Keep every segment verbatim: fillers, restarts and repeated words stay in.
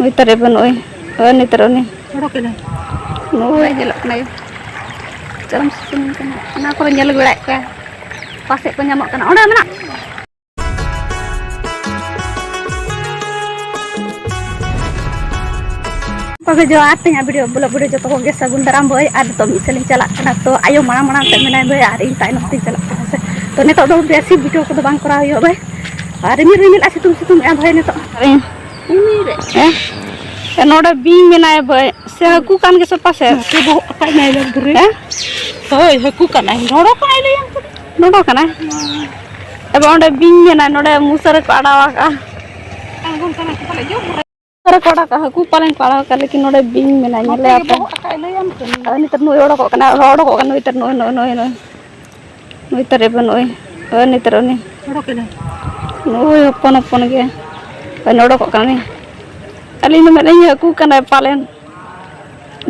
ᱱᱤᱛᱟᱨ ᱨᱮ ᱵᱟᱹᱱᱩᱜᱼᱟᱭ᱾ ᱦᱳᱭ, ᱱᱤᱛᱟᱨ ᱩᱱᱤ᱾ ᱚᱰᱚᱠ ᱮᱱᱟᱭ᱾ ᱱᱩᱭ ᱧᱮᱞᱚᱜ ᱠᱟᱱᱟᱭ᱾ ᱪᱟᱞᱟᱢ ᱥᱤᱛᱩᱝ ᱠᱟᱱᱟ᱾ ᱚᱱᱟ ᱠᱚᱨᱮ ᱧᱮᱞ ᱵᱟᱲᱟᱭᱮᱫ ᱠᱚᱣᱟ᱾ ᱯᱟᱥᱮᱡ ᱠᱚ ᱧᱟᱢᱚᱜ ᱠᱟᱱᱟ᱾ ᱚᱸᱰᱮ ᱢᱮᱱᱟᱜ᱾ ᱛᱚᱵᱮ ᱡᱚᱦᱟᱨ, ᱛᱮᱦᱮᱧᱟᱜ video, vlog video ᱡᱚᱛᱚ ᱠᱚᱜᱮ ᱥᱟᱹᱜᱩᱱ ᱫᱟᱨᱟᱢ ᱵᱷᱟᱹᱭ᱾ ᱟᱨ ᱱᱤᱛᱚᱜ ᱢᱤᱫ ᱥᱮᱫ ᱞᱤᱧ ᱪᱟᱞᱟᱜ ᱠᱟᱱᱟ᱾ ᱛᱚ ᱟᱭᱳ ᱢᱟᱲᱟᱝ ᱢᱟᱲᱟᱝ ᱛᱮ ᱢᱮᱱᱟᱭ ᱵᱷᱟᱹᱭ, ᱟᱨ ᱤᱧ ᱛᱟᱭᱱᱚᱢ ᱛᱤᱧ ᱪᱟᱞᱟᱜ ᱠᱟᱱᱟ ᱥᱮ᱾ ᱛᱚ ᱱᱤᱛᱚᱜ ᱫᱚ ᱵᱮᱥᱤ video ᱠᱚᱫᱚ ᱵᱟᱝ ᱠᱚᱨᱟᱣ ᱦᱩᱭᱩᱜᱼᱟ ᱵᱷᱟᱹᱭ᱾ ᱟᱨ ᱨᱤᱢᱤᱞ ᱨᱤᱢᱤᱞ ᱟᱨ ᱥᱤᱛᱩᱝ ᱥᱤᱛᱩᱝ ᱮᱜᱼᱟ ᱵᱷᱟᱹᱭ ᱱᱤᱛᱚᱜ᱾ ᱨᱤᱢᱤᱞ ᱨᱮ᱾ ᱦᱮᱸ? ᱮ, ᱱᱚᱰᱮ ᱵᱤᱧ ᱢᱮᱱᱟᱭ ᱵᱷᱟᱹᱭ᱾ ᱥᱮ ᱦᱟᱹᱠᱩ ᱠᱟᱱ ᱜᱮ ᱥᱮ ᱯᱟᱥᱮ? ᱱᱚᱛᱮ ᱵᱚᱦᱚᱜ ᱟᱠᱟᱫ ᱢᱮ ᱮᱠᱫᱚᱢ ᱯᱩᱨᱟᱹ᱾ ᱦᱮᱸ? ᱦᱳᱭ, ᱦᱟᱹᱠᱩ ᱠᱟᱱᱟᱭ᱾ ᱰᱷᱚᱸᱰᱚ ᱠᱟᱱᱟᱭ ᱞᱟᱹᱭᱟᱢ ᱠᱟᱱᱟ᱾ ᱰᱷᱚᱸᱰᱚ ᱠᱟᱱᱟᱭ? ᱮᱵᱟᱨ ᱚᱸᱰᱮ ᱵᱤᱧ ᱢᱮᱱᱟᱭ, ᱱᱚᱰᱮ ᱢᱚᱥᱟᱨᱤ ᱠᱚ ᱟᱲᱟᱣ ᱟᱠᱟᱫᱼᱟ᱾ ᱟᱬᱜᱚᱱ ᱠᱟᱱᱟ ᱠᱚ ᱯᱟᱞᱮ ᱡᱚᱢ᱾ ᱢᱚᱥᱟᱨᱤ ᱠᱚ ᱟᱲᱟᱣ ᱟᱠᱟᱫᱼᱟ, ᱦᱟᱹᱠᱩ ᱯᱟᱞᱮᱱ ᱠᱚ ᱟᱲᱟᱣ ᱟᱠᱟᱫᱼᱟ, ᱞᱮᱠᱤᱱ ᱱᱚᱰᱮ ᱵᱤᱧ ᱢᱮᱱᱟᱭ, ᱱᱚᱛᱮ ᱧᱮᱞᱮ ᱜᱮ ᱟᱯᱮ᱾ ᱵᱚᱦᱚᱜ ᱟᱠᱟᱫ ᱞᱟᱹᱭᱟᱢ ᱠᱟᱹᱱᱟᱹᱧ᱾ ᱟᱨ ᱱᱤᱛᱚᱜ ᱱᱩᱭ ᱚᱰᱚᱠᱚᱜ ᱠᱟᱱᱟ, ᱚᱰᱚᱠᱚᱜ ᱠᱟᱱᱟ ᱱᱩᱭ ᱛᱟᱨ, ᱱᱩᱭ, ᱱᱩᱭ, ᱱᱩᱭ, ᱱᱩᱭ᱾ ᱱᱩᱭ ᱛᱟᱨ ᱨᱮ ᱵᱟᱹᱱᱩᱜᱼᱟᱭ᱾ ᱦᱳᱭ, ᱱᱩᱭ ᱛᱟᱨ ᱩᱱᱤ᱾ ᱚᱰᱚᱠ ᱮᱱᱟᱭ᱾ ᱱᱩᱭ ᱦᱚᱯᱚᱱ ᱦᱚᱯᱚᱱ ᱜᱮ᱾ ᱦᱳᱭ, ᱚᱰᱚᱠᱚᱜ ᱠᱟᱱᱟ ᱩᱱᱤ᱾ ᱟᱹᱞᱤᱧ ᱫᱚ ᱢᱮᱱᱮᱫ ᱞᱤᱧ ᱦᱟᱹᱠᱩ ᱠᱟᱱᱟᱭ ᱯᱟᱞᱮᱱ᱾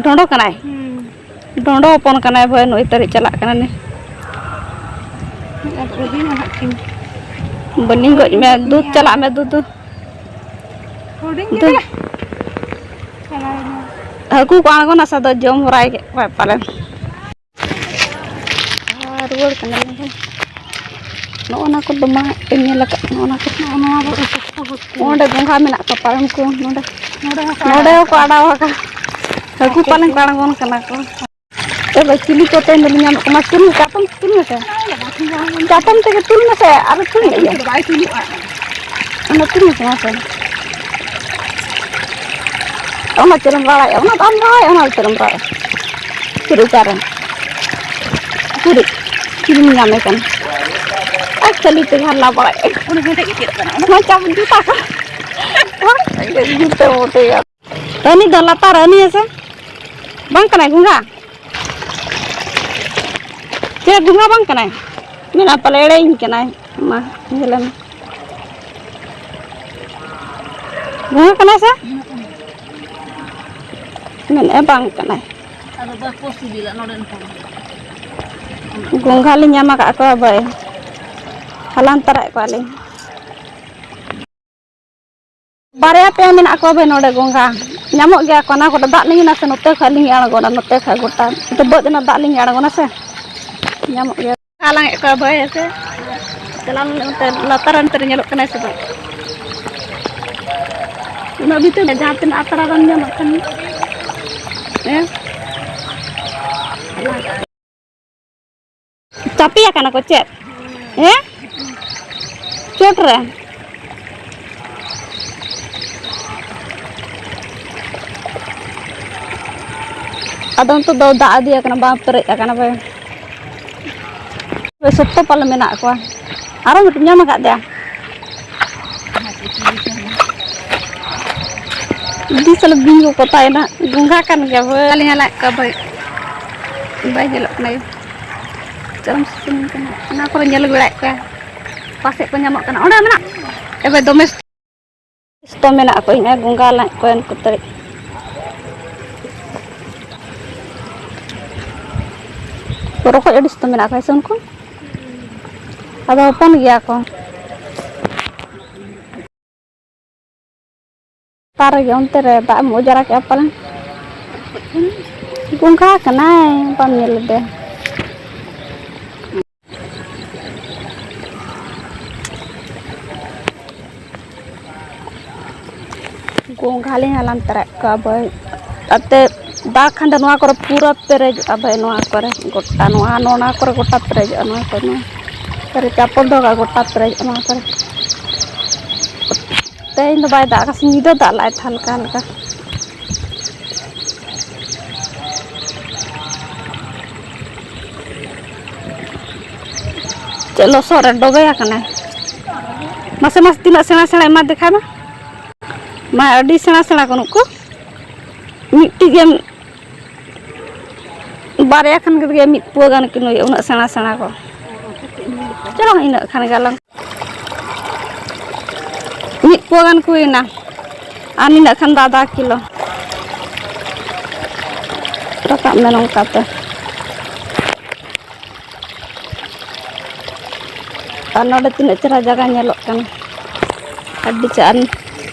ᱰᱷᱚᱸᱰᱚ ᱠᱟᱱᱟᱭ᱾ ᱦᱩᱸ᱾ ᱰᱷᱚᱸᱰᱚ ᱦᱚᱯᱚᱱ ᱠᱟᱱᱟᱭ ᱵᱷᱟᱹᱭ, ᱱᱩᱭ ᱛᱟᱹᱨᱤᱡ ᱪᱟᱞᱟᱜ ᱠᱟᱱᱟ ᱱᱤ᱾ ᱟᱨ ᱟᱹᱰᱤ ᱱᱟᱦᱟᱜ ᱠᱤᱱ᱾ ᱵᱟᱹᱞᱤᱧ ᱜᱚᱡ ᱢᱮᱭᱟ, ᱫᱩᱫ ᱪᱟᱞᱟᱜ ᱢᱮ, ᱫᱩᱫ, ᱫᱩᱫ᱾ ᱦᱩᱰᱤᱧ ᱫᱩᱫ᱾ ᱜᱮ ᱪᱟᱞᱟᱣ ᱮᱱᱟ᱾ ᱦᱟᱹᱠᱩ ᱠᱚ ᱟᱬᱜᱚᱱᱟ ᱥᱮ, ᱟᱫᱚ ᱡᱚᱢ ᱦᱚᱨᱟᱭ ᱠᱮᱫ ᱠᱚᱣᱟᱭ ᱯᱟᱞᱮᱱ᱾ ᱟᱨ ᱨᱩᱣᱟᱹᱲ ᱠᱟᱱᱟᱞᱮ ᱵᱷᱟᱹᱭ᱾ ᱱᱚᱜᱼᱚ ᱱᱟ ᱠᱚ ᱫᱚᱢᱮ ᱯᱮ ᱧᱮᱞ ᱟᱠᱟᱫ, ᱱᱚᱜᱼᱚ ᱱᱟ ᱠᱚ᱾ ᱱᱚᱜᱼᱚ ᱱᱚᱣᱟ ᱫᱚ ᱩᱥᱩᱞ ᱠᱚ ᱦᱟᱹᱠᱩ᱾ ᱚᱸᱰᱮ ᱜᱚᱸᱜᱷᱟ ᱢᱮᱱᱟᱜ ᱠᱚᱣᱟ, ᱯᱟᱨᱚᱢ ᱠᱚ ᱱᱚᱰᱮ᱾ ᱱᱚᱰᱮ ᱦᱚᱸᱠᱚ ᱱᱚᱰᱮ ᱟᱲᱟᱜ ᱦᱚᱸᱠᱚ ᱟᱠᱟᱫ᱾ ᱟᱲᱟᱣ ᱟᱠᱟᱫ᱾ ᱦᱟᱹᱠᱩ ᱦᱟᱹᱠᱩ ᱯᱟᱞᱮᱱ ᱠᱚ᱾ ᱠᱚ ᱟᱬᱜᱚᱱ ᱠᱟᱱᱟ ᱠᱚ᱾ ᱛᱚᱵᱮ ᱪᱤᱞᱤ ᱠᱚ ᱛᱮᱦᱮᱧ ᱫᱚᱞᱮ ᱧᱟᱢᱮᱫ ᱠᱚᱣᱟ? ᱢᱟ ᱛᱩᱞ ᱢᱮ, ᱪᱟᱛᱚᱢ ᱛᱮ ᱛᱩᱞ ᱢᱮᱥᱮ᱾ ᱪᱟᱛᱚᱢ ᱛᱮᱜᱮ ᱛᱩᱞ ᱢᱮᱥᱮ, ᱟᱫᱚ ᱛᱩᱞ ᱢᱮ ᱤᱭᱟᱹ᱾ ᱵᱟᱭ ᱛᱩᱞᱩᱜᱼᱟ᱾ ᱚᱱᱟ ᱛᱩᱞ ᱢᱮᱥᱮ, ᱢᱟᱥᱮ᱾ ᱚᱱᱟ ᱪᱮᱫ ᱮᱢ ᱨᱟᱲᱟᱭᱮᱫᱼᱟ? ᱚᱱᱟ ᱫᱚ ᱟᱢ ᱨᱟᱲᱟᱭᱮᱫᱼᱟ, ᱚᱱᱟ ᱪᱮᱫ ᱮᱢ ᱨᱟᱲᱟᱭᱮᱫᱼᱟ? ᱪᱮᱫ ᱚᱠᱟᱨᱮ? ᱩᱠᱩᱨᱤᱡ ᱪᱤᱞᱤᱢ ᱧᱟᱢᱮ ᱠᱟᱱᱟ? ᱟᱨ ᱠᱷᱟᱹᱞᱤ ᱛᱮ ᱦᱟᱞᱞᱟ ᱵᱟᱲᱟᱭᱮᱫᱼᱟ᱾ ᱩᱱᱤ ᱦᱮᱸᱫᱮ ᱜᱮ ᱪᱮᱫ ᱠᱟᱱᱟ? ᱚᱱᱟ ᱪᱟᱵᱚᱠ ᱡᱩᱛᱟ ᱠᱚ᱾ ᱡᱩᱛᱟᱹ ᱢᱚᱴᱮᱭᱟ᱾ ᱟᱹᱱᱤ ᱫᱚ ᱞᱟᱛᱟᱨ ᱟᱹᱱᱤ ᱦᱮᱸᱥᱮ? ᱵᱟᱝ ᱠᱟᱱᱟᱭ ᱜᱚᱸᱜᱷᱟ? ᱪᱮᱫ ᱜᱚᱸᱜᱷᱟ ᱵᱟᱝ ᱠᱟᱱᱟᱭ? ᱢᱮᱱᱟ ᱯᱟᱞᱮ ᱮᱲᱮᱭᱤᱧ ᱠᱟᱱᱟᱭ᱾ ᱢᱟ, ᱧᱮᱞᱮ ᱢᱮ᱾ ᱜᱚᱸᱜᱷᱟ ᱠᱟᱱᱟᱭ ᱥᱮ? ᱢᱮᱱᱮᱫᱼᱟ ᱵᱟᱝ ᱠᱟᱱᱟᱭ᱾ ᱟᱫᱚ ᱵᱟᱠᱚ ᱥᱤᱵᱤᱞᱟ ᱱᱚᱰᱮᱱ ᱠᱚ᱾ ᱜᱚᱸᱜᱷᱟ ᱞᱤᱧ ᱧᱟᱢ ᱟᱠᱟᱫ ᱠᱚᱣᱟ ᱵᱟᱹᱭ᱾ ᱦᱟᱞᱟᱝ ᱛᱟᱨᱟᱭᱮᱫ ᱠᱚᱣᱟᱞᱤᱧ᱾ ᱵᱟᱨᱭᱟ ᱯᱮᱭᱟ ᱢᱮᱱᱟᱜ ᱠᱚᱣᱟ ᱵᱷᱟᱹᱭ ᱱᱚᱰᱮ ᱜᱚᱸᱜᱷᱟ᱾ ᱧᱟᱢᱚᱜ ᱜᱮᱭᱟ ᱠᱚ, ᱚᱱᱟ ᱠᱚᱨᱮ ᱫᱟᱜ ᱞᱤᱸᱜᱤᱱᱟ ᱥᱮ, ᱱᱚᱛᱮ ᱠᱷᱚᱡ ᱞᱤᱸᱜᱤ ᱟᱬᱜᱚᱱᱟ, ᱱᱚᱛᱮ ᱠᱷᱚᱡ ᱜᱚᱴᱟ᱾ ᱱᱚᱛᱮ ᱵᱟᱹᱫᱽ ᱨᱮᱱᱟᱜ ᱫᱟᱜ ᱞᱤᱸᱜᱤ ᱟᱬᱜᱚᱱᱟ ᱥᱮ, ᱧᱟᱢᱚᱜ ᱜᱮᱭᱟ᱾ ᱦᱟᱞᱟᱝ ᱮᱫ ᱠᱚᱣᱟ ᱵᱷᱟᱹᱭ ᱦᱮᱸ ᱥᱮ᱾ ᱪᱟᱞᱟᱣ ᱞᱮᱱ ᱚᱱᱛᱮ ᱞᱟᱛᱟᱨ ᱚᱱᱛᱮ ᱨᱮ ᱧᱮᱞᱚᱜ ᱠᱟᱱᱟᱭ ᱥᱮ ᱵᱟᱝ? ᱩᱱᱟᱹᱜ ᱵᱷᱤᱛᱤᱨ ᱨᱮ ᱡᱟᱦᱟᱸ ᱛᱤᱱᱟᱹᱜ ᱟᱛᱨᱟ ᱜᱟᱱ ᱧᱟᱢᱚᱜ ᱠᱟᱱ᱾ ᱦᱮᱸ? ᱪᱟᱯᱮ ᱟᱠᱟᱱᱟ ᱠᱚ ᱪᱮᱫ? ᱦᱮᱸ? ᱪᱚᱴ ᱨᱮ? ᱟᱫᱚ ᱱᱤᱛᱚᱜ ᱫᱚ ᱫᱟᱜ ᱤᱫᱤᱭ ᱟᱠᱟᱱᱟ, ᱵᱟᱝ ᱯᱮᱨᱮᱡ ᱟᱠᱟᱱᱟ ᱵᱟᱭ᱾ ᱥᱚᱠᱛᱚ ᱯᱟᱞᱮ ᱢᱮᱱᱟᱜ ᱠᱚᱣᱟ᱾ ᱟᱨᱚ ᱢᱤᱫᱴᱤᱡ ᱧᱟᱢ ᱟᱠᱟᱫ ᱫᱮᱭᱟ᱾ ᱟᱹᱰᱤ ᱥᱟᱞᱟ ᱵᱤᱧ ᱠᱚ ᱠᱚᱛᱟᱭᱮᱱᱟ᱾ ᱜᱚᱸᱜᱷᱟ ᱠᱟᱱ ᱜᱮᱭᱟ ᱵᱟᱹ-, ᱟᱹᱞᱤᱧ ᱦᱟᱞᱟᱝ ᱠᱚᱣᱟ ᱵᱟᱹᱭ-, ᱵᱟᱭ ᱧᱮᱞᱚᱜ ᱠᱟᱱᱟ᱾ ᱪᱚᱨᱚᱢ ᱥᱤᱛᱩᱝ ᱠᱟᱱᱟ᱾ ᱚᱱᱟ ᱠᱚᱨᱮ ᱧᱮᱞ ᱵᱟᱲᱟᱭᱮᱫ ᱠᱚᱣᱟ᱾ ᱯᱟᱥᱮᱡ ᱠᱚ ᱧᱟᱢᱚᱜ ᱠᱟᱱᱟ᱾ ᱚᱸᱰᱮ ᱢᱮᱱᱟᱜ᱾ ᱮ ᱵᱟᱹᱭ, ᱫᱚᱢᱮ ᱥᱚᱠᱛᱚ ᱢᱮᱱᱟᱜ ᱠᱚ᱾ ᱤᱧ ᱟᱭ ᱜᱚᱸᱜᱷᱟ ᱞᱟᱡ ᱠᱚ ᱮᱱ ᱠᱚᱛᱮ᱾ ᱨᱚᱠᱚᱡ ᱟᱹᱰᱤ ᱥᱚᱠᱛᱚ ᱢᱮᱱᱟᱜ ᱠᱚᱣᱟ ᱥᱮ ᱩᱱᱠᱩ? ᱟᱫᱚ ᱦᱚᱯᱚᱱ ᱜᱮᱭᱟ ᱠᱚ᱾ ᱚᱠᱟ ᱨᱮᱜᱮ ᱚᱱᱛᱮ ᱨᱮ ᱫᱟᱜ ᱮᱢ ᱚᱡᱽᱨᱟ ᱠᱮᱜᱼᱟ ᱯᱟᱞᱮᱱ? ᱜᱚᱸᱜᱷᱟ ᱠᱟᱱᱟᱭ, ᱵᱟᱢ ᱧᱮᱞ ᱞᱮᱫᱮ? ᱜᱚᱸᱜᱷᱟ ᱞᱤᱧ ᱦᱟᱞᱟᱝ ᱛᱟᱨᱟᱭᱮᱫ ᱠᱚᱣᱟ ᱵᱟᱹᱭ᱾ ᱟᱛᱮ ᱫᱟᱜ ᱠᱷᱟᱱ ᱫᱚ ᱱᱚᱣᱟ ᱠᱚᱨᱮ ᱯᱩᱨᱟᱹ ᱯᱮᱨᱮᱡᱚᱜᱼᱟ ᱵᱟᱹᱭ, ᱱᱚᱣᱟ ᱠᱚᱨᱮ ᱜᱚᱴᱟ, ᱱᱚᱣᱟ, ᱱᱚᱣᱟ ᱠᱚᱨᱮ ᱜᱚᱴᱟ ᱯᱮᱨᱮᱡᱚᱜᱼᱟ ᱱᱚᱣᱟ ᱠᱚᱨᱮ, ᱱᱚᱣᱟ ᱠᱚᱨᱮ ᱪᱟᱯᱚᱞ ᱫᱚᱦᱚ ᱠᱟᱜᱼᱟ, ᱜᱚᱴᱟ ᱯᱮᱨᱮᱡᱚᱜᱼᱟ ᱱᱚᱣᱟ ᱠᱚᱨᱮ᱾ ᱛᱮᱦᱮᱧ ᱫᱚ ᱵᱟᱭ ᱫᱟᱜ ᱟᱠᱟᱫᱟ, ᱧᱤᱫᱟᱹ ᱫᱟᱜ ᱞᱟᱜᱼᱟᱭ ᱦᱟᱞᱠᱟ ᱦᱟᱞᱠᱟ᱾ ᱪᱮᱫ ᱞᱚᱥᱚᱫ ᱨᱮ ᱰᱚᱵᱮ ᱟᱠᱟᱱᱟᱭ? ᱢᱟᱥᱮ, ᱢᱟᱥᱮ, ᱛᱤᱱᱟᱹᱜ ᱥᱮᱬᱟ ᱥᱮᱬᱟ ᱮᱢᱟ ᱫᱮᱠᱷᱟᱭ ᱢᱮ᱾ ᱢᱟ, ᱟᱹᱰᱤ ᱥᱮᱬᱟ ᱥᱮᱬᱟ ᱠᱚ ᱱᱩᱠᱩ᱾ ᱢᱤᱫᱴᱤᱡ ᱜᱮ, ᱵᱟᱨᱭᱟ ᱠᱷᱟᱱ ᱜᱮ ᱢᱤᱫ ᱯᱩᱣᱟᱹ ᱜᱟᱱ ᱠᱤᱱ ᱦᱩᱭᱩᱜᱼᱟ, ᱩᱱᱟᱹᱜ ᱥᱮᱬᱟ ᱥᱮᱬᱟ ᱠᱚ᱾ ᱪᱚᱞᱚ, ᱤᱱᱟᱹᱜ ᱠᱷᱟᱱ ᱜᱮ ᱟᱞᱟᱝ᱾ ᱢᱤᱫ ᱯᱩᱣᱟᱹ ᱜᱟᱱ ᱠᱚ ᱦᱩᱭᱱᱟ᱾ ᱟᱨ ᱱᱤᱱᱟᱹᱜ ᱠᱷᱟᱱ ᱫᱚ ᱟᱫᱷᱟ ᱠᱤᱞᱳ᱾ ᱨᱟᱠᱟᱵ ᱢᱮ ᱱᱚᱝᱠᱟ ᱛᱮ᱾ ᱟᱨ ᱱᱚᱰᱮ ᱛᱤᱱᱟᱹᱜ ᱪᱮᱦᱨᱟ ᱡᱟᱭᱜᱟ ᱧᱮᱞᱚᱜ ᱠᱟᱱᱟ᱾ ᱟᱹᱰᱤ ᱪᱮᱦᱨᱟ᱾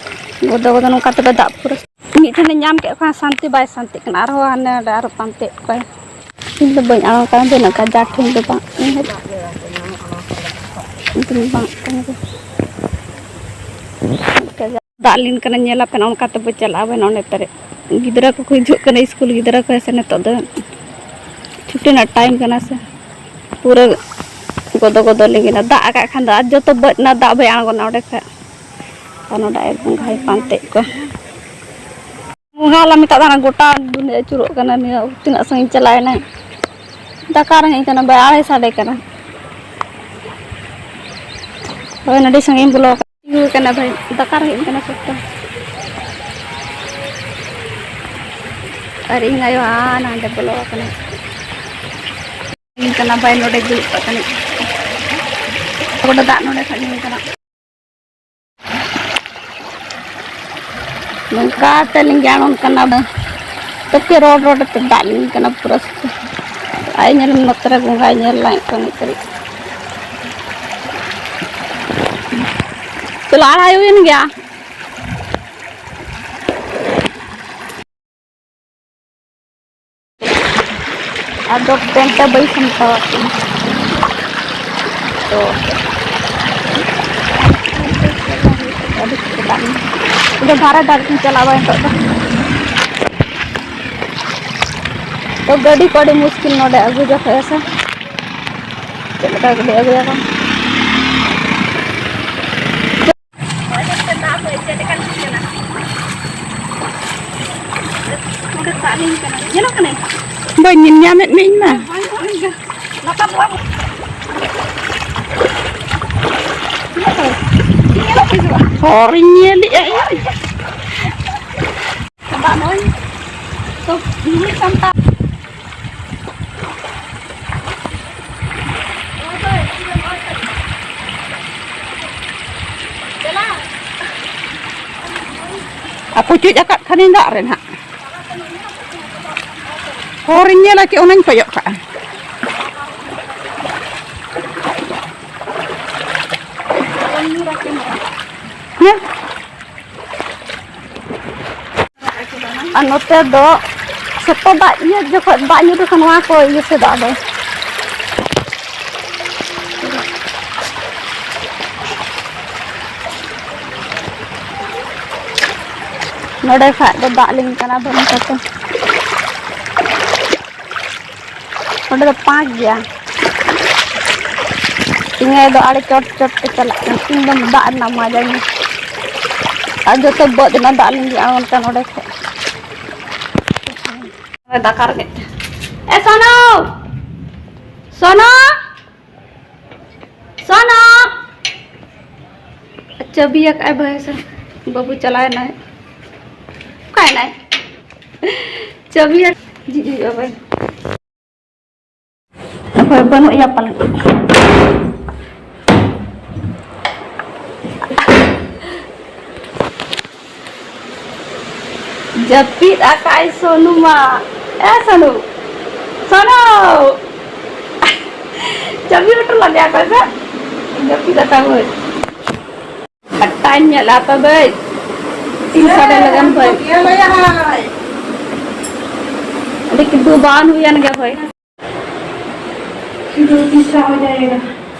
ᱜᱚᱫᱚ ᱜᱚᱫᱚ ᱱᱚᱝᱠᱟ ᱛᱮᱞᱮ ᱫᱟᱜ ᱯᱩᱨᱟᱹ ᱢᱤᱫ ᱴᱷᱮᱱᱮ ᱧᱟᱢ ᱠᱮᱫ ᱠᱷᱟᱱ ᱥᱟᱱᱛᱤ ᱵᱟᱭ ᱥᱟᱱᱛᱤᱜ ᱠᱟᱱᱟ, ᱟᱨᱦᱚᱸ ᱦᱟᱱᱮ ᱦᱟᱸᱰᱮ ᱟᱨᱦᱚᱸ ᱯᱟᱱᱛᱮᱭᱮᱫ ᱠᱚᱣᱟᱭ᱾ ᱤᱧ ᱫᱚ ᱵᱟᱹᱧ ᱟᱬᱜᱚᱱ ᱠᱟᱱᱟ, ᱵᱟᱹᱧ ᱱᱚᱝᱠᱟ ᱡᱟ ᱴᱷᱮᱱ ᱫᱚ ᱵᱟᱝ, ᱤᱧ ᱦᱚᱸ ᱤᱧ ᱫᱚ ᱵᱟᱝ ᱠᱟᱱᱟ᱾ ᱫᱟᱜ ᱞᱤᱱ ᱠᱟᱱᱟ, ᱧᱮᱞ ᱟᱯᱮ ᱱᱚᱝᱠᱟ ᱛᱮᱵᱚ ᱪᱟᱞᱟᱜᱼᱟ ᱵᱚᱱ ᱚᱸᱰᱮ ᱛᱟᱨᱮ᱾ ᱜᱤᱫᱽᱨᱟᱹ ᱠᱚᱠᱚ ᱦᱤᱡᱩᱜ ᱠᱟᱱᱟ, ᱥᱠᱩᱞ ᱜᱤᱫᱽᱨᱟᱹ ᱠᱚ ᱦᱮᱸ ᱥᱮ, ᱱᱤᱛᱚᱜ ᱫᱚ ᱪᱷᱩᱴᱤ ᱨᱮᱱᱟᱜ ᱴᱟᱭᱤᱢ ᱠᱟᱱᱟ ᱥᱮ, ᱯᱩᱨᱟᱹ ᱜᱚᱫᱚ ᱜᱚᱫᱚ ᱞᱤᱸᱜᱤᱱᱟ᱾ ᱫᱟᱜ ᱟᱠᱟᱫ ᱠᱷᱟᱱ ᱫᱚ ᱟᱨ ᱡᱚᱛᱚ ᱵᱟᱹᱫ ᱨᱮᱱᱟᱜ ᱫᱟᱜ ᱵᱟᱭ ᱟᱬᱜᱚᱱᱟ ᱚᱸᱰᱮ ᱠᱷᱚᱱ᱾ ᱟᱨ ᱱᱚᱰᱮ ᱟᱡ ᱵᱚᱸᱜᱟᱭ ᱯᱟᱱᱛᱮᱜ ᱠᱚ᱾ ᱵᱚᱸᱜᱟ ᱞᱮ ᱢᱮᱛᱟᱜ ᱠᱟᱱᱟ, ᱜᱚᱴᱟ ᱫᱩᱱᱤᱭᱟᱹ ᱟᱹᱪᱩᱨᱚᱜ ᱠᱟᱱᱟ᱾ ᱱᱤᱭᱟᱹ ᱛᱤᱱᱟᱹᱜ ᱥᱟᱺᱜᱤᱧ ᱪᱟᱞᱟᱣ ᱮᱱᱟᱭ, ᱫᱟᱠᱟ ᱨᱮᱸᱜᱮᱡ ᱠᱟᱱᱟ, ᱵᱟᱭ ᱟᱲᱟᱭ ᱥᱟᱰᱮ ᱠᱟᱱᱟ᱾ ᱦᱳᱭ, ᱱᱚᱰᱮ ᱥᱟᱺᱜᱤᱧ ᱵᱚᱞᱚ ᱟᱠᱟᱱᱟ, ᱛᱤᱸᱜᱩ ᱟᱠᱟᱱᱟ ᱵᱷᱟᱹᱭ, ᱫᱟᱠᱟ ᱨᱮᱸᱜᱮᱡ ᱠᱟᱱᱟ ᱥᱚᱠᱛᱚ᱾ ᱟᱨ ᱤᱧ ᱟᱭᱳ ᱦᱟᱱᱟ ᱦᱟᱸᱰᱮ ᱵᱚᱞᱚ ᱟᱠᱟᱱᱟ᱾ ᱤᱧ ᱠᱟᱱᱟ ᱵᱷᱟᱹᱭ, ᱱᱚᱰᱮ ᱫᱩᱲᱩᱵ ᱠᱟᱛᱮ ᱱᱚᱰᱮ ᱫᱟᱜ ᱱᱚᱰᱮ ᱠᱷᱚᱱ ᱧᱩ ᱠᱟᱱᱟ᱾ ᱱᱚᱝᱠᱟ ᱛᱮ ᱞᱤᱸᱜᱤ ᱟᱬᱜᱚᱱ ᱠᱟᱱᱟ᱾ ᱛᱚᱠᱮ ᱨᱚᱰ ᱨᱚᱰ ᱛᱮ ᱫᱟᱜ ᱞᱤᱸᱜᱤ ᱠᱟᱱᱟ ᱯᱩᱨᱟᱹ᱾ ᱟᱭ ᱧᱮᱞ ᱢᱮ, ᱱᱚᱛᱮ ᱨᱮ ᱵᱚᱸᱜᱟᱭ ᱧᱮᱞ ᱞᱟᱭ ᱠᱟᱱ ᱠᱟᱹᱴᱤᱡ᱾ ᱪᱚᱞᱚ, ᱟᱲᱟᱭ ᱦᱩᱭᱮᱱ ᱜᱮᱭᱟ᱾ ᱟᱫᱚ ᱯᱮᱱᱴ ᱫᱚ ᱵᱟᱹᱧ ᱥᱟᱢᱴᱟᱣ ᱟᱠᱟᱫᱟ᱾ ᱛᱚ, ᱟᱹᱰᱤ ᱥᱮᱛᱟᱜ ᱮᱱᱟ᱾ ᱤᱧ ᱫᱚ ᱵᱷᱟᱲᱟ ᱜᱟᱹᱰᱤ ᱛᱤᱧ ᱪᱟᱞᱟᱣᱟ ᱱᱤᱛᱚᱜ ᱫᱚ᱾ ᱛᱚ, ᱜᱟᱹᱰᱤ ᱠᱚ ᱟᱹᱰᱤ ᱢᱩᱥᱠᱤᱞ ᱱᱚᱰᱮ ᱟᱹᱜᱩ ᱡᱚᱠᱷᱚᱡ ᱦᱮᱸ ᱥᱮ᱾ ᱪᱮᱫ ᱞᱮᱠᱟ ᱜᱟᱹᱰᱤ ᱟᱹᱜᱩᱭᱟᱠᱚ? ᱱᱚᱜᱼᱚᱭ ᱧᱮᱞ ᱯᱮ, ᱫᱟᱜ ᱦᱚᱸ ᱪᱮᱫ ᱞᱮᱠᱟ ᱞᱤᱸᱜᱤ ᱠᱟᱱᱟ᱾ ᱱᱚᱸᱰᱮ ᱫᱟᱜ ᱞᱤᱸᱜᱤ ᱠᱟᱱᱟ᱾ ᱧᱮᱞᱚᱜ ᱠᱟᱱᱟ? ᱵᱟᱹᱧ ᱧᱮᱞ ᱧᱟᱢᱮᱫ ᱢᱮ ᱤᱧ ᱢᱟ᱾ ᱵᱟᱝ, ᱵᱟᱝ, ᱵᱟᱝ᱾ ᱞᱟᱛᱟᱨ ᱫᱚ ᱵᱟᱝ᱾ ᱧᱮᱞᱚᱜ ᱠᱟᱱᱟ? ᱦᱚᱨᱤᱧ ᱧᱮᱞᱮᱜᱼᱟ ᱤᱧ᱾ ᱫᱟᱜ ᱱᱚᱜᱼᱚᱭ ᱛᱚ ᱢᱤᱫ ᱥᱟᱱᱛᱟᱲ᱾ ᱟᱨ ᱯᱩᱪᱩᱡ ᱟᱠᱟᱫ ᱠᱷᱟᱱᱤᱧ ᱫᱟᱜ ᱨᱮ ᱱᱟᱦᱟᱜ᱾ ᱦᱚᱨᱤᱧ ᱧᱮᱞᱟ ᱪᱮᱫ ᱚᱱᱟᱧ ᱠᱚᱭᱚᱜ ᱠᱟᱜᱼᱟ᱾ ᱦᱮᱸ? ᱟᱨ ᱱᱚᱛᱮ ᱫᱚ ᱥᱚᱠᱛᱚ ᱫᱟᱜ ᱤᱭᱟᱹ ᱡᱚᱠᱷᱚᱱ ᱫᱟᱜ ᱧᱩᱨ ᱞᱮᱠᱷᱟᱱ ᱱᱚᱣᱟ ᱠᱚ ᱤᱭᱟᱹ ᱥᱮᱫᱟᱜ ᱫᱚ᱾ ᱱᱚᱰᱮ ᱠᱷᱟᱡ ᱫᱚ ᱫᱟᱜ ᱞᱤᱸᱜᱤ ᱠᱟᱱᱟ ᱫᱚᱢᱮ ᱠᱟᱛᱮ᱾ ᱱᱚᱰᱮ ᱫᱚ ᱯᱟᱸᱠ ᱜᱮᱭᱟ᱾ ᱤᱧ ᱟᱭᱳ ᱫᱚ ᱟᱲᱮ ᱪᱚᱴ ᱪᱚᱴ ᱛᱮ ᱪᱟᱞᱟᱜ ᱠᱟᱱᱟ, ᱤᱧ ᱫᱚ ᱫᱟᱜ ᱨᱮᱱᱟᱜ ᱢᱟᱡᱟᱧ᱾ ᱟᱨ ᱡᱚᱛᱚ ᱵᱟᱹᱫᱽ ᱨᱮᱱᱟᱜ ᱫᱟᱜ ᱞᱤᱸᱜᱤ ᱟᱬᱜᱚᱱ ᱠᱟᱱᱟ ᱱᱚᱰᱮ ᱠᱷᱚᱡ᱾ ᱫᱟᱠᱟ ᱨᱮᱸᱜᱮᱡ ᱛᱮ᱾ ᱮ ᱥᱚᱱᱚ! ᱥᱚᱱᱚ! ᱥᱚᱱᱚ! ᱪᱟᱹᱵᱤ ᱟᱠᱟᱫ ᱟᱭ ᱵᱷᱟᱹᱭ ᱥᱮ᱾ ᱵᱟᱹᱵᱩ ᱪᱟᱞᱟᱣ ᱮᱱᱟᱭ᱾ ᱚᱠᱟᱭᱮᱱᱟᱭ? ᱪᱟᱹᱵᱤ ᱟᱠ-, ᱡᱷᱤᱡ ᱦᱩᱭᱩᱜᱼᱟ ᱵᱷᱟᱹᱭ᱾ ᱚᱠᱚᱭ ᱵᱟᱹᱱᱩᱜ ᱮᱭᱟ ᱯᱟᱞᱮ᱾ ᱡᱟᱹᱯᱤᱫ ᱟᱠᱟᱫ ᱟᱭ ᱥᱚᱱᱩ ᱢᱟ᱾ ᱮ ᱥᱚᱱᱩ, ᱥᱚᱱᱩ! ᱡᱟᱹᱯᱤᱫ ᱦᱚᱴᱚ ᱞᱟᱫᱮᱭᱟ ᱠᱚ ᱥᱮ? ᱡᱟᱹᱯᱤᱫ ᱟᱠᱟᱫ ᱵᱷᱟᱹᱭ᱾ ᱟᱴᱴᱟᱧ ᱧᱮᱞ ᱟᱯᱮ ᱵᱷᱟᱹᱭ᱾ ᱛᱤᱱ ᱥᱟᱰᱮ ᱞᱟᱜᱟᱱ ᱵᱷᱟᱹᱭ᱾ ᱟᱹᱰᱤ ᱠᱤᱫᱩ ᱵᱟᱝ ᱦᱩᱭᱮᱱ ᱜᱮ ᱵᱷᱟᱹᱭ᱾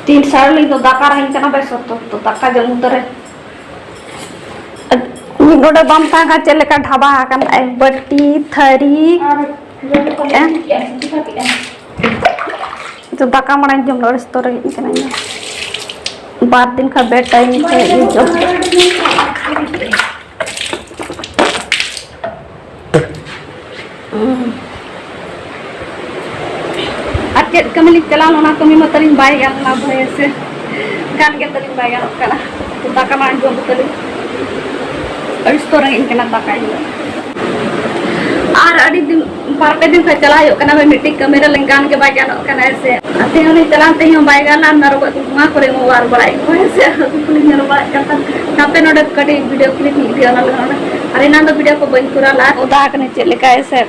ᱛᱤᱱ ᱥᱟᱲᱮ ᱞᱟᱹᱜᱤᱫ ᱫᱚ ᱫᱟᱠᱟ ᱨᱮᱦᱮᱧ ᱠᱟᱱᱟ ᱵᱮᱥ ᱥᱚᱠᱛᱚ ᱥᱚᱠᱛᱚ ᱫᱟᱠᱟ ᱡᱚᱢ ᱩᱛᱟᱹᱨ ᱨᱮ᱾ ᱢᱤᱫ ᱱᱚᱰᱮ ᱵᱟᱢ ᱛᱟᱦᱮᱸ ᱠᱷᱟᱱ ᱪᱮᱫ ᱞᱮᱠᱟ ᱰᱷᱟᱵᱟ ᱟᱠᱟᱱ ᱛᱟᱭ, ᱵᱟᱹᱴᱤ, ᱛᱷᱟᱹᱨᱤ᱾ ᱟᱨ ᱦᱮᱸ? ᱪᱮᱫ ᱫᱟᱠᱟ ᱢᱟᱲᱟᱝ ᱡᱚᱢ ᱫᱚ ᱟᱹᱲᱤᱥ ᱩᱛᱟᱹᱨ ᱨᱮ ᱦᱮᱡ ᱠᱟᱱᱟ ᱤᱧ ᱫᱚ᱾ ᱵᱟᱨ ᱫᱤᱱ ᱠᱷᱚᱱ ᱵᱮᱰ ᱴᱟᱭᱤᱢ ᱠᱷᱚᱱ ᱤᱧ ᱡᱚᱢ᱾ ᱟᱨ ᱪᱮᱫ ᱠᱟᱹᱢᱤ ᱞᱤᱧ ᱪᱟᱞᱟᱣ ᱞᱮᱱᱟ, ᱚᱱᱟ ᱠᱟᱹᱢᱤ ᱢᱟ ᱛᱟᱹᱞᱤᱧ ᱵᱟᱭ ᱜᱟᱱ ᱞᱮᱱᱟ ᱵᱷᱟᱹᱭ ᱥᱮ, ᱜᱟᱱ ᱜᱮ ᱛᱟᱹᱞᱤᱧ ᱵᱟᱭ ᱜᱟᱱᱚᱜ ᱠᱟᱱᱟ᱾ ᱛᱚ ᱫᱟᱠᱟ ᱢᱟ ᱡᱚᱢ ᱠᱟᱛᱮ ᱞᱤᱧ ᱟᱹᱲᱤᱥ ᱛᱚ ᱨᱮᱸᱜᱮᱡ ᱠᱟᱱᱟ ᱫᱟᱠᱟ ᱦᱤᱞᱳᱜ᱾ ᱟᱨ ᱟᱹᱰᱤ ᱫᱤᱱ, ᱵᱟᱨ ᱯᱮ ᱫᱤᱱ ᱠᱷᱚᱱ ᱪᱟᱞᱟᱣ ᱦᱩᱭᱩᱜ ᱠᱟᱱᱟ ᱵᱷᱟᱹᱭ, ᱢᱤᱫᱴᱤᱡ ᱠᱟᱹᱢᱤ ᱨᱮ ᱞᱤᱧ ᱜᱟᱱ ᱜᱮ ᱵᱟᱭ ᱜᱟᱱᱚᱜ ᱠᱟᱱᱟ ᱦᱮᱸ ᱥᱮ᱾ ᱟᱨ ᱛᱮᱦᱮᱧ ᱦᱚᱸᱞᱤᱧ ᱪᱟᱞᱟᱣ ᱛᱮᱦᱮᱧ ᱦᱚᱸ ᱵᱟᱭ ᱜᱟᱱ ᱞᱮᱱᱟ, ᱨᱚᱠᱚᱡ ᱠᱚ ᱜᱚᱸᱜᱷᱟ ᱠᱚᱨᱮ ᱦᱚᱸ ᱚᱣᱟᱨ ᱵᱟᱲᱟᱭᱮᱫ ᱠᱚᱣᱟ ᱦᱮᱸ ᱥᱮ, ᱦᱟᱹᱠᱩ ᱠᱚᱞᱤᱧ ᱧᱮᱞ ᱵᱟᱲᱟᱭᱮᱫ ᱠᱟᱱ ᱛᱟᱦᱮᱸᱫ᱾ ᱦᱟᱯᱮ ᱱᱚᱰᱮ ᱠᱟᱹᱴᱤᱡ ᱵᱷᱤᱰᱤᱭᱳ ᱠᱞᱤᱯ ᱤᱧ ᱤᱫᱤᱭᱟ, ᱚᱱᱟ ᱞᱟᱹᱜᱤᱫ ᱱᱚᱰᱮ᱾ ᱟᱨ ᱮᱱᱟᱝ ᱫᱚ ᱵᱷᱤᱰᱤᱭᱳ ᱠᱚ ᱵᱟᱹᱧ ᱠᱚᱨᱟᱣ ᱞᱮᱫᱼᱟ, ᱚᱫᱟ ᱟᱠᱟᱱᱟᱹᱧ ᱪᱮᱫ ᱞᱮᱠᱟ ᱦᱮᱸ ᱥᱮ᱾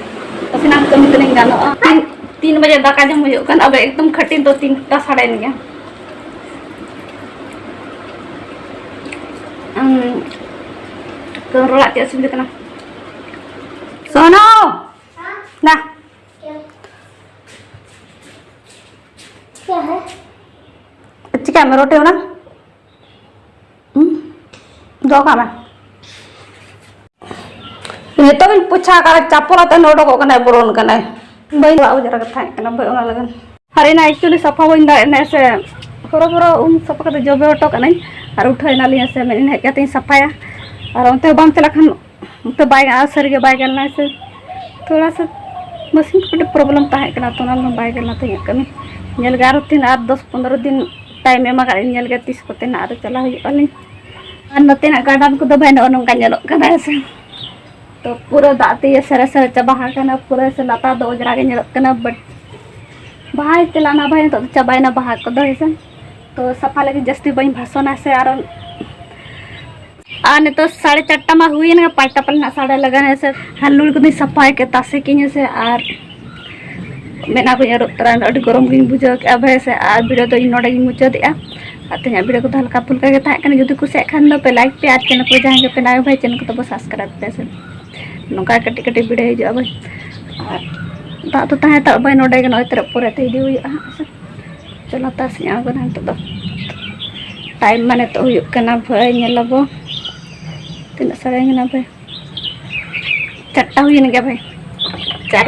ᱤᱥᱤᱱᱟᱢ ᱠᱟᱹᱢᱤ ᱛᱟᱹᱞᱤᱧ ᱜᱟᱱᱚᱜᱼᱟ᱾ ᱛᱤᱱ, ᱛᱤᱱ ᱵᱟᱡᱮ ᱫᱟᱠᱟ ᱡᱚᱢ ᱦᱩᱭᱩᱜ ᱠᱟᱱᱟ, ᱟᱫᱚ ᱮᱠᱫᱚᱢ ᱠᱷᱟᱹᱴᱤ ᱫᱚ ᱛᱤᱱᱴᱟ ᱥᱟᱲᱮᱭᱮᱱ ᱜᱮᱭᱟ᱾ ᱩᱸ, ᱛᱚ ᱨᱚᱲᱟᱜ ᱪᱮᱫ ᱚᱥᱩᱵᱤᱫᱷᱟ ᱠᱟᱱᱟ? दोनों ना। क्या है? चिकन में रोटी होना। ᱫᱚᱦᱚ ᱠᱟᱜ ᱢᱮ᱾ ᱱᱤᱛᱚᱜ ᱤᱧ ᱯᱳᱪᱷᱟ ᱟᱠᱟᱫᱟ, ᱪᱟᱯᱚᱞ ᱟᱛᱮ ᱱᱚᱰᱚᱜᱚᱜ ᱠᱟᱱᱟᱭ, ᱵᱚᱞᱚᱱ ᱠᱟᱱᱟᱭ᱾ ᱵᱟᱹᱧ ᱚᱲᱟᱜ ᱩᱡᱟᱹᱲ ᱠᱟᱛᱮ ᱛᱟᱦᱮᱸ ᱠᱟᱱᱟ, ᱵᱟᱹᱧ ᱚᱱᱟ ᱞᱟᱹᱜᱤᱫ᱾ ᱟᱨ ᱮᱱᱟ actually ᱥᱟᱯᱷᱟ ᱵᱟᱹᱧ ᱫᱟᱲᱮᱭᱟᱜ ᱱᱟ ᱥᱮ, ᱦᱚᱨᱚ ᱵᱚᱨᱚ ᱩᱢ ᱥᱟᱯᱷᱟ ᱠᱟᱛᱮ ᱡᱚᱵᱮ ᱦᱚᱴᱚ ᱠᱟᱜ ᱱᱟᱹᱧ᱾ ᱟᱨ ᱩᱴᱷᱟᱹᱣ ᱮᱱᱟᱞᱤᱧ ᱥᱮ, ᱢᱮᱱ ᱦᱮᱡ ᱠᱟᱛᱮ ᱤᱧ ᱥᱟᱯᱷᱟᱭᱟ᱾ ᱟᱨ ᱚᱱᱛᱮ ᱵᱟᱢ ᱪᱟᱞᱟᱜ ᱠᱷᱟᱱ ᱚᱱᱛᱮ ᱵᱟᱭ ᱜᱟᱱᱚᱜᱼᱟ, ᱥᱟᱹᱨᱤᱜᱮ ᱵᱟᱭ ᱜᱟᱱ ᱞᱮᱱᱟ ᱥᱮ᱾ ᱛᱷᱚᱲᱟ ᱥᱟ ᱢᱟᱥᱤᱱ ᱠᱚ ᱠᱟᱹᱴᱤᱡ problem ᱛᱟᱦᱮᱸ ᱠᱟᱱᱟ, ᱛᱚ ᱚᱱᱟ ᱞᱟᱹᱜᱤᱫ ᱵᱟᱭ ᱜᱟᱱ ᱞᱮᱱᱟ ᱛᱮᱦᱮᱧᱟᱜ ᱠᱟᱹᱢᱤ᱾ ᱧᱮᱞ ᱜᱮ ᱟᱨᱚ ᱛᱤᱱ ᱟᱨ ᱫᱚᱥ ᱯᱚᱱᱨᱚ ᱫᱤᱱ time ᱮᱢ ᱟᱠᱟᱫ ᱤᱧ, ᱧᱮᱞ ᱜᱮ ᱛᱤᱥ ᱠᱚᱛᱮ ᱱᱟᱜ ᱟᱨᱚ ᱪᱟᱞᱟᱣ ᱦᱩᱭᱩᱜᱼᱟ ᱞᱤᱧ᱾ ᱟᱨ ᱱᱚᱛᱮᱱᱟᱜ garden ᱠᱚᱫᱚ ᱵᱷᱟᱭ ᱱᱚᱜᱼᱚ ᱱᱚᱝᱠᱟ ᱧᱮᱞᱚᱜ ᱠᱟᱱᱟ ᱦᱮᱸ ᱥᱮ᱾ ᱛᱚ ᱯᱩᱨᱟᱹ ᱫᱟᱜ ᱛᱮ ᱥᱮᱨᱮ ᱥᱮᱨᱮ ᱪᱟᱵᱟ ᱟᱠᱟᱱᱟ, ᱯᱩᱨᱟᱹ ᱥᱮ ᱞᱟᱛᱟᱨ ᱫᱚ ᱚᱡᱽᱨᱟ ᱜᱮ ᱧᱮᱞᱚᱜ ᱠᱟᱱᱟ, but ᱵᱟᱦᱟᱭ ᱪᱟᱞᱟᱣᱱᱟ ᱵᱷᱟᱭ, ᱱᱤᱛᱚᱜ ᱫᱚ ᱪᱟᱵᱟᱭᱮᱱᱟ ᱵᱟᱦᱟ ᱠᱚᱫᱚ ᱦᱮᱸ ᱥᱮ᱾ ᱛᱚ ᱥᱟᱯᱷᱟ ᱞᱟᱹᱜᱤᱫ ᱡᱟᱹᱥᱛᱤ ᱵᱟᱹᱧ ᱵᱷᱟᱥᱚᱱᱟ ᱥᱮ, ᱟᱨ ᱟᱨ ᱱᱤᱛᱚᱜ ᱥᱟᱲᱮ ᱪᱟᱨᱴᱟ ᱢᱟ ᱦᱩᱭᱮᱱ ᱜᱮ, ᱯᱟᱸᱪᱴᱟ ᱯᱟᱞᱮ ᱱᱟᱜ ᱥᱟᱰᱮ ᱞᱟᱜᱟᱱ ᱦᱮᱸ ᱥᱮ᱾ ᱟᱨ ᱞᱩᱲ ᱠᱚᱫᱚᱧ ᱥᱟᱯᱷᱟᱭ ᱠᱮᱫ ᱛᱟᱥᱮ ᱠᱤᱧ ᱦᱮᱸ ᱥᱮ, ᱟᱨ ᱢᱮᱫᱦᱟ ᱠᱚᱧ ᱟᱹᱨᱩᱵ ᱛᱚᱨᱟ, ᱟᱹᱰᱤ ᱜᱚᱨᱚᱢ ᱜᱤᱧ ᱵᱩᱡᱷᱟᱹᱣ ᱠᱮᱫᱼᱟ ᱵᱷᱟᱭ ᱥᱮ᱾ ᱟᱨ video ᱫᱚ ᱤᱧ ᱱᱚᱰᱮ ᱜᱤᱧ ᱢᱩᱪᱟᱹᱫᱮᱜᱼᱟ᱾ ᱟᱨ ᱛᱮᱦᱮᱧᱟᱜ video ᱠᱚᱫᱚ ᱦᱟᱞᱠᱟ ᱯᱷᱩᱞᱠᱟ ᱜᱮ ᱛᱟᱦᱮᱸ ᱠᱟᱱᱟ᱾ ᱡᱩᱫᱤ ᱠᱩᱥᱤᱭᱟᱜ ᱠᱷᱟᱱ ᱫᱚ ᱯᱮ like ᱯᱮ, ᱟᱨ channel ᱠᱚ ᱡᱟᱦᱟᱸᱭ ᱜᱮᱯᱮ ᱱᱟᱣᱟ ᱵᱷᱟᱭ channel ᱠᱚᱫᱚ ᱵᱚ subscribe ᱯᱮ ᱥᱮ᱾ ᱱᱚᱝᱠᱟ ᱠᱟᱹᱴᱤᱡ ᱠᱟᱹᱴᱤᱡ video ᱦᱤᱡᱩᱜᱼᱟ ᱵᱷᱟᱭ᱾ ᱟᱨ ᱫᱟᱜ ᱫᱚ ᱛᱟᱦᱮᱸ ᱦᱟᱛᱟᱲᱚᱜ ᱵᱷᱟᱭ ᱱᱚᱰᱮ ᱜᱮ, ᱱᱚᱜᱼᱚᱭ ᱛᱚᱨᱟ ᱯᱚᱨᱮ ᱛᱮ ᱤᱫᱤ ᱦᱩᱭᱩᱜᱼᱟ ᱦᱟᱸᱜ ᱥᱮ᱾ ᱪᱚᱞᱚ ᱞᱟᱛᱟᱨ ᱥᱮᱫ ᱟᱬᱜᱚᱱᱟ ᱱᱤᱛᱚᱜ ᱫᱚ᱾ Time ᱢᱟ ᱱᱤᱛᱚᱜ ᱦᱩᱭᱩᱜ ᱠᱟᱱᱟ ᱵᱷᱟᱭ, ᱧᱮᱞ ᱟᱵᱚ ᱛᱤᱱᱟᱹᱜ ᱥᱟᱲᱮ ᱠᱟᱱᱟ ᱵᱷᱟᱭ᱾ ᱪᱟᱨᱴᱟ ᱦᱩᱭᱮᱱ ᱜᱮᱭᱟ ᱵᱷᱟᱭ᱾ ᱪᱟᱨ